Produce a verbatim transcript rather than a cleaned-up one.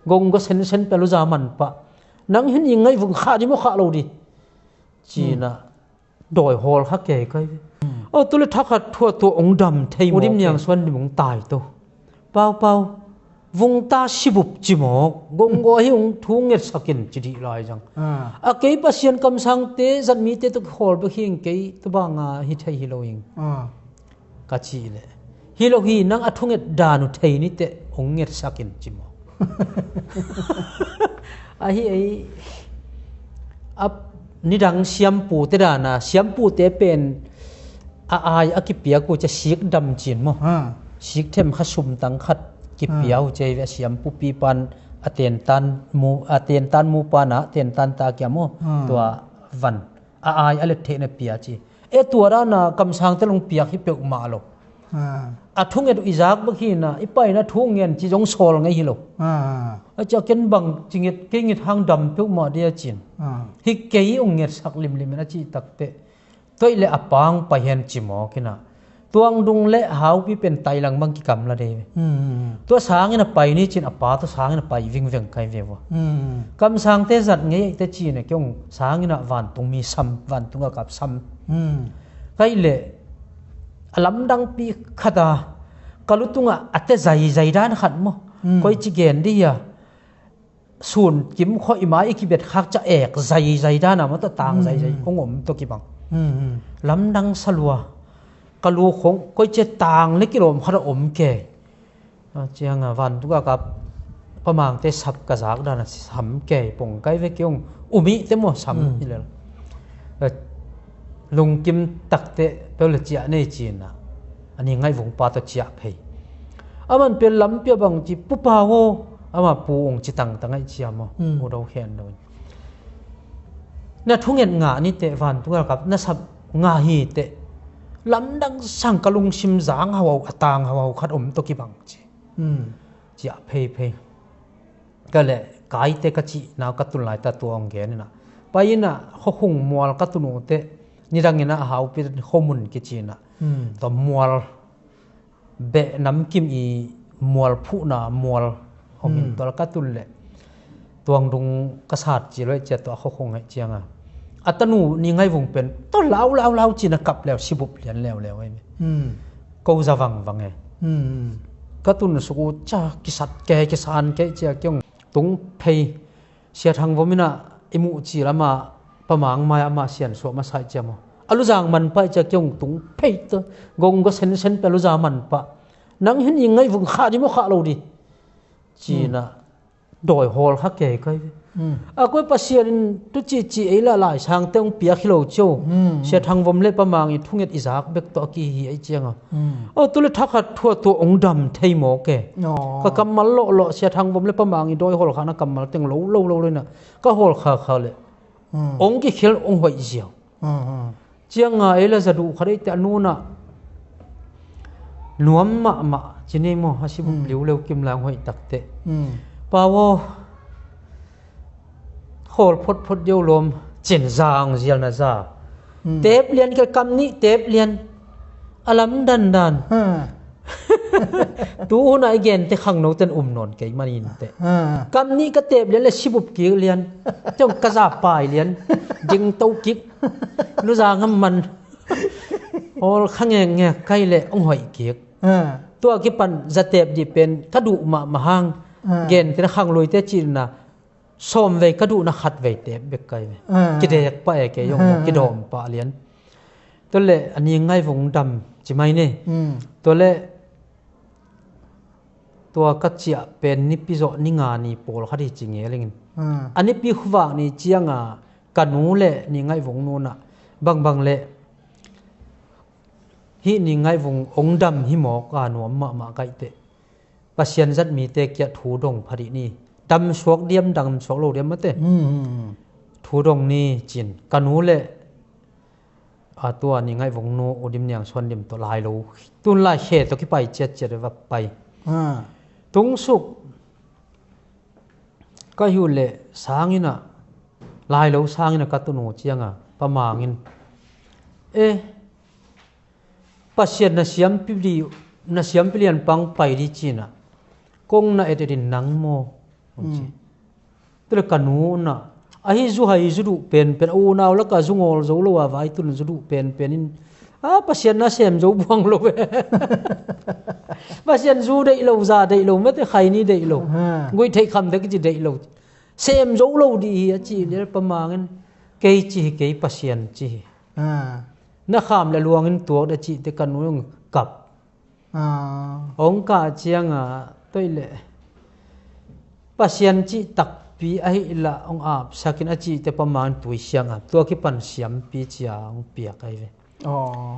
Gong go sensen pia luza man pah. Nang hin i ngaihvung khah di maw khah lo di. Cinah dawi hawl kha kei kai ve. Aw tu le thakhat thua tua ong dam thei mawk. Udim niang suan dim ong tai to. Pau pau. Vungta sibup ci mawk. Gong go hi ong thu ngetsak in ci dih lai zang. A kei Pasian kamsangte zatmite tuk hawl bek hi ing kei tu banga hi thei hi lo ing. Ka cih leh hi lo hi, nang a thunget dan uh thei niteh ong ngetsak in ci maw? Ahi ei a nidang siampute dana siampute pen a ai a kipiak uh cia sik dam cin maw? Sik them kha sumtang khat kipia uh cia hi ve, a siampupi pan a tentan mu a tentan mu pana a tentan ta kia maw? Tua van a ai a let theihna pia ci. E tua dana kamsangte long piak hi peuhmah lo. A thunget uh i zak bek hina i paina thu ngen ci zong sawl ngei hi lo. A cia ken bang ci nget kei nget hang dam peuhmah dia cin. Hi kei ong ngetsak limlim in a cih takteh toih le a pang pai hen ci mawk hina. Tuangdung le haupi pen tailang bang kikamla dei ve. Tua sangin a pai ni cin a pa tua sangin a pai vingveng kai ve vua. Kamsangte zat ngei eite cin a kiong sangin a vantung mi sam, vantung a kap sam. Kai le a lamdangpi khata ka lutungah a te zaizai dan khat maw? Koi ci gen di hia? Sun kim khawh i mai i kibet khak ca ek zaizai dana mata tang zaizai hong om tawh kibang. Lamdang salua ka lu khong koi cia tang le kilawm khat a om ke. Cianga vantuk a ka pamangte sap ka zak dana sam ke pong kai ve kiong umih te maw sam hi lel. Lungkim takte peuh le ciah nei cina a ni ngaihvung pa tawh ciah phei. Aman pia lampi a bang ci pupa aw ama pu ong ci tangtang aih cia maw? U do khen do. Na thunget ngah ni teh vantung a kap na sap ngah hi teh lamdang sang ka lungsim zang hauhau a tang hauhau khat om tawh kibang ci. Ciah pheiphei. Ka le kaite ka cih nau ka tun lai ta tua ong gen ina pai ina khuakhung mual ka tun uh teh nidang ina a haupi khuamun kici ina tua mual beh namkim i mual phuhna mual om in tual ka tun le tuangdung ka sat ci lo cia tua khuakhung hei cianga a tanu ni ngaihvung pen tua lau lau lau cina kap leu sibup lian leuleu ei. Ko za vangvang e. Ka tun suk uh ca kisat ke kisan ke cia kiong tung phei. Sia Thang Vom ina i muh ci lama pamang mai ama sian suah masa i cia maw? A luzang man pah i cia kiong tung phei ta gong go sensen pia luza man pah. Nang hin i ngaihvung khah di maw khah lo di? Cina dawi hawl kha kei kai ve. A koi Pasian in tu ci ci ei la lai sang te ong piak hi lo cio. Sia Thang Vom le pamang i thunget i zak bek tawh a ki hi ei cianga. Aw tu le thakhat thua tua ong dam thei maw ke? Ka kammal lawhlawh Sia Thang Vom le pamang i dawi hawl khana kammal teng lo lo lo lo ina ka hawl kha kha le ong kikhel ong hoih ziau. Cianga ei la za duh khat ei te a nuna nuam mahmah ci nei maw a si buk liu leu kim lang hoih takte. Pawo khawl photphot deuh lawm cin zang zial na za. Tep lian ka kam nih tep lian a lam dandan. Tu hunah i gente khangno ten um nawn kei manin teh kam nih ka tep lian le sibup kik lian. Ciong ka za pai lian ding to kik luzang a man. Hawl kha ngekngek kai le ong hoih kik. Tua kipan zatep dih pen ka duh mahmah hang gente na khangluite cina sawm vei ka duhna khat vei tep bek kai ve. Kidek pah e kei zong maw kidawm pah lian. Tua le a ni ngaihvung dam ci mai ni. Tua le tua ka ciah pen nipi zawh ni nga ni pawl khat hi ci ngelingin a nipi khuvak ni cianga ka nu le ni ngaihvung nunah bangbang le hih ni ngaihvung ong dam hi mawk a nuam mahmah kaih teh. Pasian zat mite kiah thu dong phadih ni. Dam suak diam dam suak lo diam mate. Thu dong ni cin ka nu le a tua ni ngaihvung nu udim niang suan dim tawh lai lo tun lai khe tawh kipai ciatciat va pai. Tung suk ka hi uh leh sangina lai lo sangina ka tun uh cianga pamangin e Pasian na siampi li na siampi lian pang pai li cina kong na et edin nang maw? Hong ci. Tua leh ka nu na, ahi zu hai zu duh penpen, a unau lakah zu ngawl zo lo a, vai tun zu duh penpen in, a, Pasian na sem zo buang lo ve. Pasian zu deih lo, za deih lo, mate khaini deih lo. Ha. Guih theih kham dek ci deih lo. Sem zo lo dih hi a cih leh Pa Mang in, kei ci hi kei, Pasian ci hi. Ha. Na kham leh luang in tuak dih a cih teh ka nu hong kap. Ah. Hong kah ciangah, tua leh Pasian cih takpi ahih lah hong apsak in a cih teh Pa Mang in tui siang ap, tua kipan siampi ci-a hong piak ahi ve. Oh.